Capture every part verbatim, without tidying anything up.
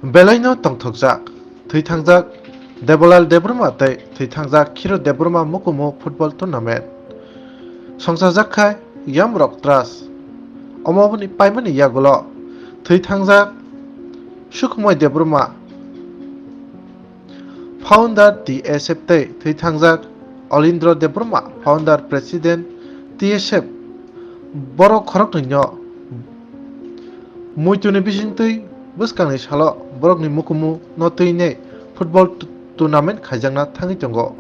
Belaino tongthokjak, thwithangjak Debolal Debbarma tei thwithangjak Khiro Debbarma mukumu football tournament songchajak khai Yamrok Trust. Omo boni paimani yagulo thwithangjak Sukhmoy Debbarma, founder T S F tei thwithangjak Olindro Debbarma, founder president T S F, borok khoroknwino muituni bisingtwi bwskangni salo borokni mukumu no twinai football t-, tournament khaijakna thangwi tongo.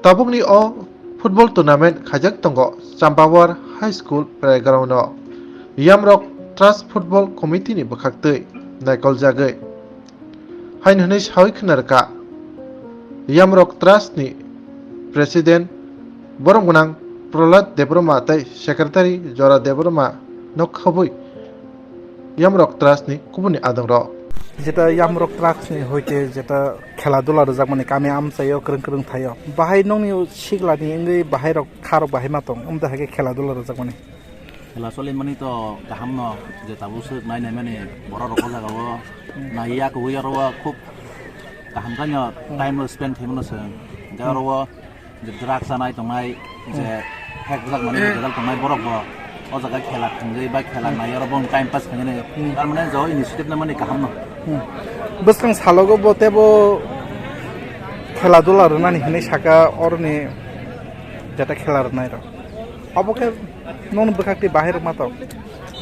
Tabukni o football tournament khaijak tongo Champawar High School playground o Yamrok Trust Football Committee ni bwkhaktwi naikoljagwi. Haino hwnwi sawi khna rwkha Yamrok Trust ni president borom gwnang Prahlad Debbarma tei secretary Jora Debbarma no khobwi Yamrok Trust ni kubuni adongrok. Jeta Yamrok Trust ni hoite jeta khela dula rwjakmani kami amchaio kwrwng kwrwng thaio. Bahai nongni siglani wngwi bahairok kharok bahai ma tong, wngte haikhe khela dula rwjakmani. Khela solimani to kaham no, je tabuk swk nai nai mani borok rok o jaga o nai ya kwbui oro o khub kaham khaino time rok spend khaimano chwng. Hwnkhe oro o je drugs chanai tongnai, je hack bwjak mani je gadal tongnai borok bo o jaga khela thwngwi ba khela nai oro bo time pass khainani. Tar mane jo initiative nai mani kaham no. Bwskang salogo bo tebo khela dula rwnani hinwi saka oroni jeta khela rwnai rok. Obo khe nokni bwkhak tei bahai rok ma tong.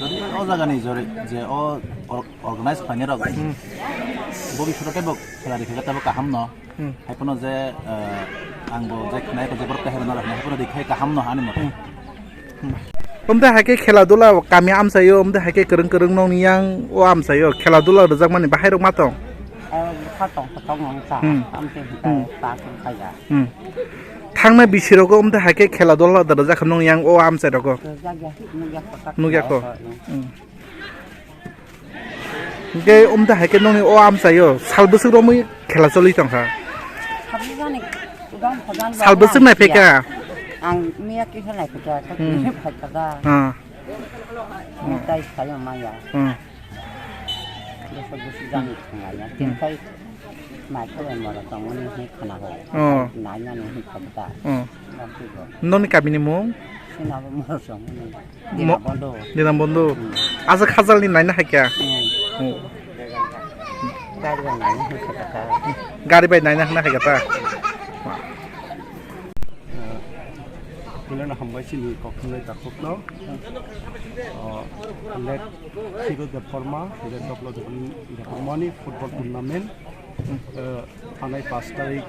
Jodi o jagani jori je o or-, organize khlainai rok, hmm, bo bisoro tei bo khela rikha tei bo kaham no. Hmm. Hai phano je, eh, ang bo je khnai ko je borok kaham no rok hai phano rikha kaham no hani mo. Hmm. Hmm. Omte hai khe khela dula kami amchaio, omte hai khe kwrwng kwrwng nokni yang o amchaio khela dula rwjakmani bahai rok ma tong. Eh, bwkha tong kha tong ang cha, hmm, amte hitai, hmm, ta tong kha ya. Hmm. Thangnai bisi rogo omte hai khe khela dula da rwjak kha nung yang o amchai rogo. Rwjak ya, nukya kho. Nukya kho. Hmm. Hmm. Hwnkhe omte hai khe nungni o amchaio sal bwswk romwi khela choli tong kha. Sabjani udang khojan sal bwswk nai pheka. Ang miya kisa nai pheka, hmm, phai kada. Ah. Mitai sayo maya. Hmm. Bwswk bwswk jani thangaya. Hmm. Tini khai mai khe bai mora tongmani hi khana ho. Oh. Nai nani hi khobda. Oh. Nokni kamini mung? Sinabo mora tongmani. Mo-, Dina Bondo. Dina Bondo. Hmm. Asa khajalni naina hai kya? Hmm. Oh. Gari bai naina hai kha ta. Gari bai naina hai kha ta. Puilano hambai chini koktwmai takhukno. Oh, let Hero Debbarma, let Doklo Debbarmani football tournament. Eh, thanai pash tarik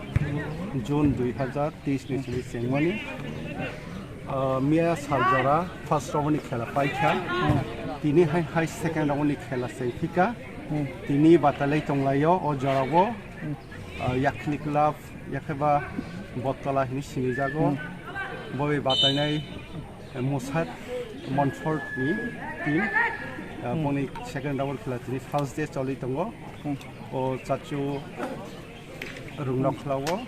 June dui hazar teis ni simi chengmani. Eh, miya sal jora first round ni khela paikha. Tini hai hai second round ni khela chengphika. Tini batalai tonglaio o jorao. Eh, Yakhni Club, yakheba Bottola hini sinijago. Bobi batainai, eh, Musat Montfort ni team. Eh, boni second round khela tini first day choli tongo. O chachu rungno khlawo.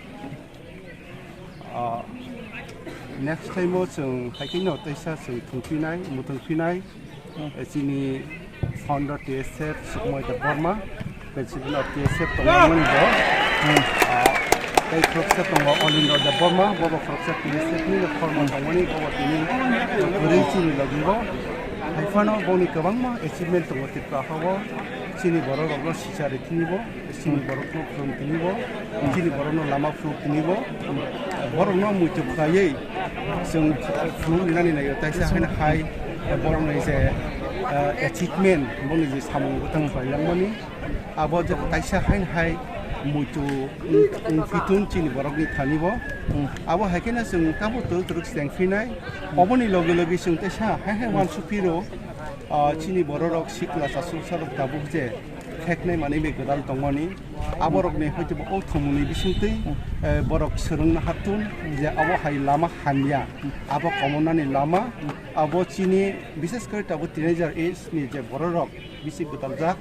Ah, next time o chwng haikheno teisa chwng thwngphinai, mwthangphinai. Eh, chini founder T S F Sukhmoy Debbarma, president of T S F tongmani bo. Ah, tei khoroksa tongo Olindro Debbarma, bobo khoroksa T S F ni former tongmani, bobo tini kwrwi chini logi bo. Haiphano boni kwbangma achievement tongo Tripura hao. Chini borok rokno sicha rikini bo, chini borokno phwrwng tini bo, chini borokno lama phwrwng tini bo, borokno muitu khlaiwi chwng phwrwng rinani naio. Taisa haino hai borokni je, eh, achievement, boni je samung bwtang khlailangmani, abo je taisa haino hai muitu wng-, wngphi thung chini borokni thani bo. Abo hai kheno chwng tabuk twrwk twrwk chengphinai, oboni loge loge chwng taisa hai hai uansukphiro. Ah, chini bororok sikla chasuksa rok tabuk je theknai manwi bai gwdal tongmani, aborokni hoitobo o thumuni bisingtwi, eh, borok swrwngna hattun je abo hai lama hamya, abo komornani lama, abo chini bishes kore tabuk teenager age ni je bororok bisi gwdaljak,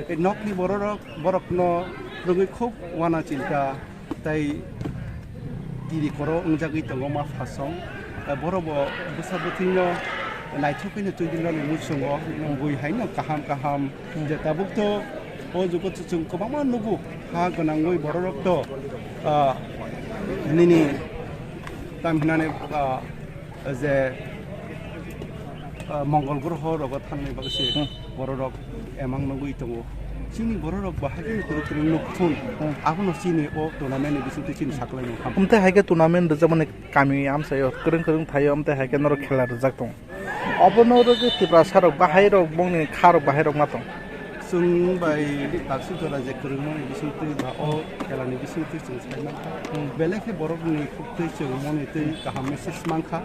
eh, nokni bororok borokno phwrwngwi khub uana chilka. Tai tiri koro wngjagwi tongo ma phasong. Tai borok bo bwsa bwtwino naithok khe no twi dino muchungo, bui haino kaham kaham. Hmm. Je tabuk to O jugo chwng kwbangma nugo, ha gwnangwi bororok to, ah, nini tam hinani, ah, je, ah, mongol groho rogo thangnai bagwi se Hmm. bororok emang nugwi tongo. Chini bororok bahai khe kwrwng kwrwng nuk thun, Hmm. abono chini o tournament ni bisingtwi chini saklai mung kha. Amtwi hai khe tournament rwjakmani kami amchaio kwrwng kwrwng thaio, amtwi hai khe norok khela rwjak tongo. Obono rwgwi Tiprasa rok bahai rok bongni kha rok bahai rok ma tong. Chwng bai taksi jora je kwrwngmani bisingtwi ba o khelani bisingtwi chwng sai mankha. Hmm. Belai khe borokni khuktwi chwng monitwi kaham message mankha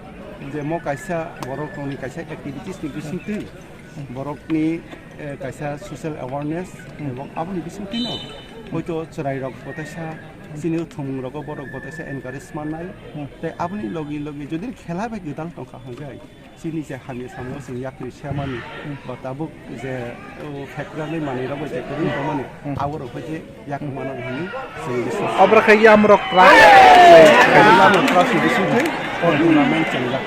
je mo kaisa borokni kaisa activities ni bisingtwi borokni, eh, kaisa social awareness Hmm. ebong aboni bisingtwino hoito chwrairok bo kaisa chini thumung rogo borok bo kaisa encourage mannai. Hmm. Tei aboni logi logi jodi khela bai gwdal tongkha hwnkhe chini je hamya samung chwng yakni semani Hmm. ba tabuk je, o, phekrani manwi rok bai je kwrwng tongmani Hmm. abo rok bai je yak Hmm. mano hwnwi chwng biswas. Obra khe yamrok trak. Yamrok trak ni bisingtwi o tournament chwngjak.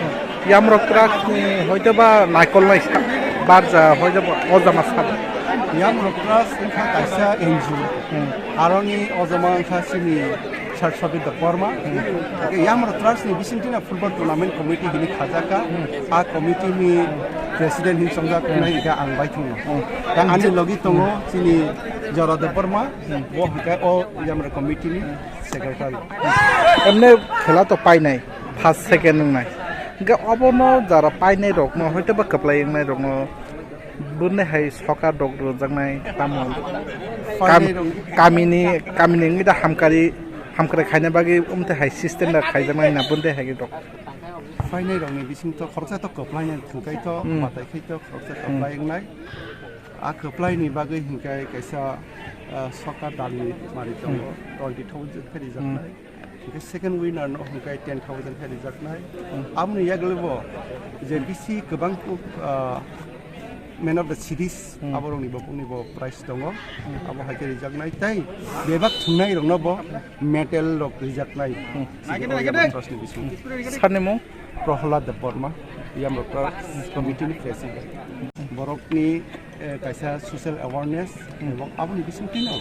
Yamrok trak ni hoito ba naikol nai sa barja hoito ba o jama sa. Yamrok trak wngkha kaisa N G O. Hmm. Aroni o jama wngkha chini Sir Sobir Debbarma. Yamrok Trust ni bisingtwi no football tournament committee hini khajaka. A committee ni president hin songjak nai ga ang bai thung. Da ani logi tongo chini Jora Debbarma, bo hwnkhe o Yamrok committee ni secretary. Emne khela to painai, first second wngnai. Hwnkhe obono jara painai rokno hoito ba kwplai wngnai rokno Bwrwini hai soka dok rwjaknai tamo. Phainai Kam-, rok- kamini, kamini wngwi da hamkari, hamkrai khaina bagwi umtwi hai system da khaijaknai na bwrwini hai dok. Phainai rokni bisingtwi khoroksa to kwplainai thwngkhaito, Hmm. mwtai khaito khoroksa Hmm. kwplai wngnai. A kwplaini bagwi hwnkhe kaisa, ah, soka dalni mari tongo, Hmm. twenty thousand khe rijaknai. Hmm. Hwnkhe second winner no hwnkhe ten thousand khe rijaknai. Hmm. Aboni yagulo bo je bisi kwbang kuk, ah, man of the series Hmm. aborokni bo, bokni bo prize tongo. Hmm. Abo hai khe rijaknai tei bebak thwngnairokno bo medal rok rijaknai. Hmm. Sini o Yamrok Trust ni bising. Sani mung? Prohlad Debbarma, Yamrok Trust committee ni president. Borokni, eh, kaisa social awareness Hmm. ebong aboni bisingtwi no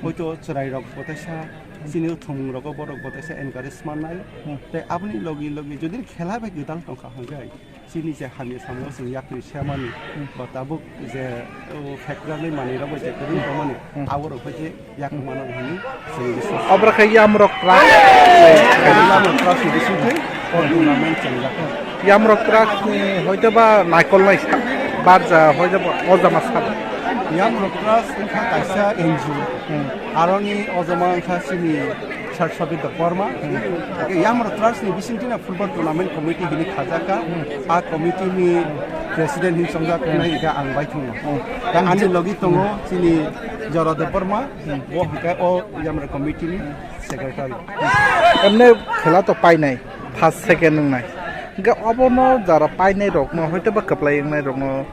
hoito chwrairok bo kaisa chini thumung rogo borok bo kaisa encourage mannai. Hmm. Tei aboni logi logi jodi khela bai gwdal tongkha hwnkhe chini je hamya samung chwng yakni semani Hmm. ba tabuk je, o, phekrani manwi rok bai je kwrwng tongmani Hmm. abo rok bai je yak mano hwnwi chwng biswas. Obra khe Yamrok Trust. Yamrok Trust ni bisingtwi o tournament chwngjak. Yamrok Trust ni hoito ba naikol nai sa-, barja hoito ba o jama sa. Yamrok Trust wngkha kaisa N G O. Hmm. Aroni o jama wngkha chini Sir Sobir Debbarma. Hmm. Yamrok Trust ni bisingtwi no football tournament committee hini khajaka. Hmm. A committee ni president hin songjak Hmm. nai hwnkhe ang bai thung. Hmm. Da ani logi tongo Hmm. chini Jora Debbarma. Hmm. Bo hwnkhe o Yamrok committee ni secretary. Emne khela to painai, first second wngnai. Hwnkhe obono jara painai rokno hoito ba kwplai wngnai rokno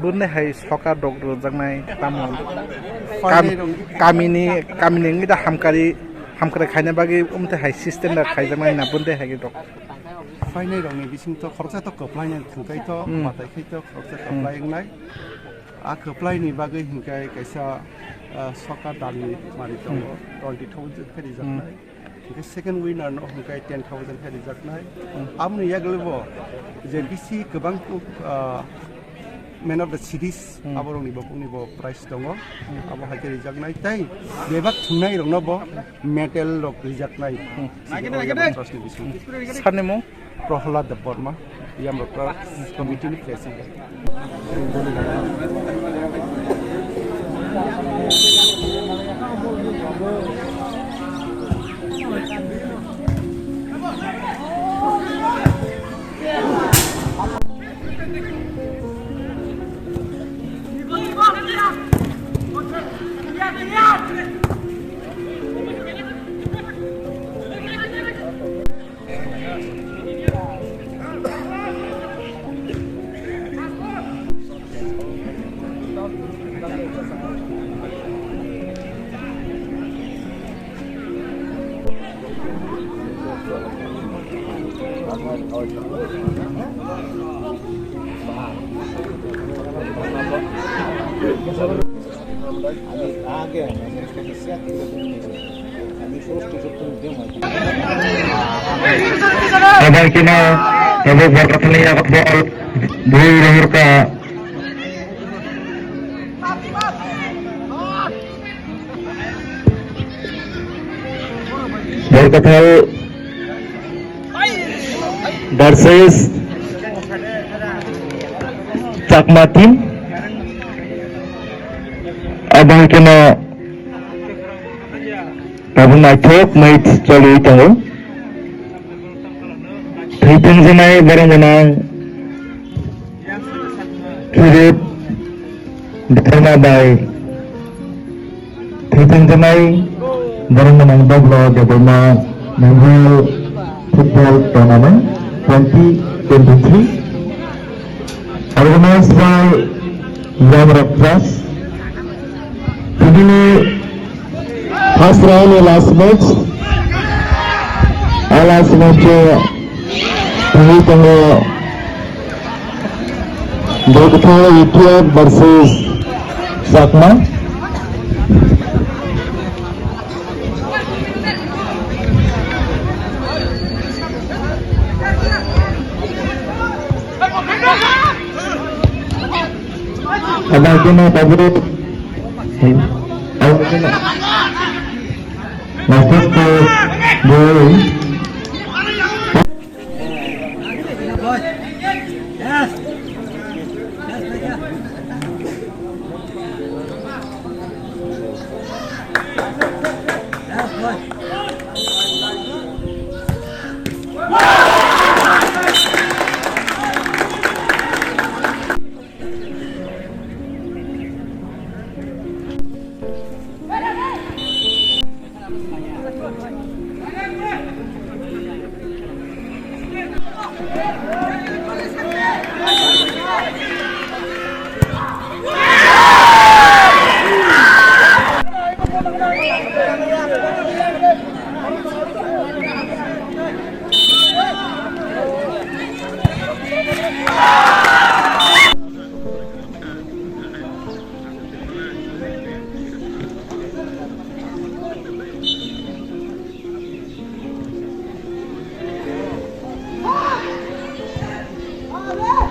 bwrwini hai soka dok rwjaknai tamo. Kam-, Phainai rok- kamini, kamini wngwi da hamkari, hamkrai khaina bagwi umtwi hai system da khaijaknai na bwrwini hai dok. Phainai rokni bisingtwi khoroksa to kwplainai thwngkhaito, Hmm. mwtai khaito khoroksa Hmm. kwplai wngnai. A kwplaini bagwi hwnkhe kaisa, ah, soka dalni mari tongo, Hmm. twenty thousand khe rijaknai. Hmm. Hwnkhe second winner no hwnkhe ten thousand khe rijaknai. Hmm. Aboni yagulo bo je bisi kwbang kuk, ah, man of the series Hmm. aborokni bo, bokni bo prize tongo. Hmm. Abo hai khe rijaknai tei bebak thwngnairokno bo medal rok rijaknai. Hmm. Sini o Yamrok Trust ni bising. Sani mung? Prohlad Debbarma, Yamrok Trust committee ni president. Abang kino, tabuk Barkathani yakat bol, bui rohor ka. Barkathal versus Chakma team. Abang kino tabuk naithok match choli tongo. Thwithang janai borok gwnang. Khirit bwtharma bai thwithang janai borok gwnang Doblo Debbarma Memorial Football Tournament twenty twenty-three, organized by Yamrok Trust. Tini ni first round ni last match. A last match o tini tongo Dr. U T F versus Chakma. Abang kino tabuk. Abang kino. Last ball.